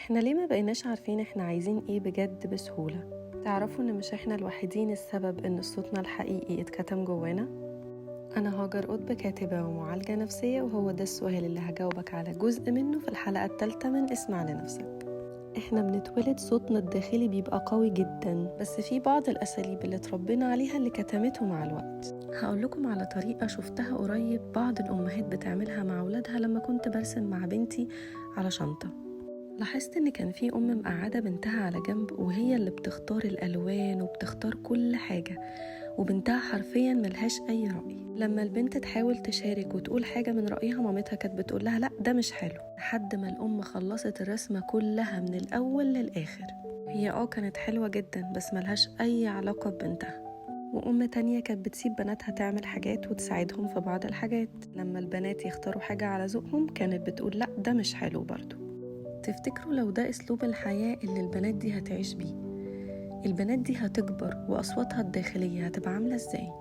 احنا ليه ما بقيناش عارفين احنا عايزين ايه بجد بسهولة؟ تعرفوا ان مش احنا الوحيدين السبب ان صوتنا الحقيقي اتكتم جوانا؟ انا هاجر قطب، كاتبة ومعالجة نفسية، وهو ده السؤال اللي هجاوبك على جزء منه في الحلقة الثالثة من اسمع لنفسك. احنا بنتولد صوتنا الداخلي بيبقى قوي جدا، بس في بعض الاساليب اللي اتربينا عليها اللي كتمته مع الوقت. هقول لكم على طريقة شفتها قريب بعض الامهات بتعملها مع اولادها. لما كنت برسم مع بنتي على شنطة، لاحظت ان كان في ام مقعدة بنتها على جنب وهي اللي بتختار الالوان وبتختار كل حاجة، وبنتها حرفيا ملهاش اي رأي. لما البنت تحاول تشارك وتقول حاجة من رأيها، مامتها كانت بتقول لها لا ده مش حلو، لحد ما الام خلصت الرسمة كلها من الاول للاخر. هي كانت حلوة جدا بس ملهاش اي علاقة ببنتها. وأم تانية كانت بتسيب بناتها تعمل حاجات وتساعدهم في بعض الحاجات. لما البنات يختاروا حاجة على ذوقهم كانت بتقول لا ده مش حلو برضو. تفتكروا لو ده أسلوب الحياة اللي البنات دي هتعيش بيه، البنات دي هتكبر وأصواتها الداخلية هتبقى عاملة إزاي؟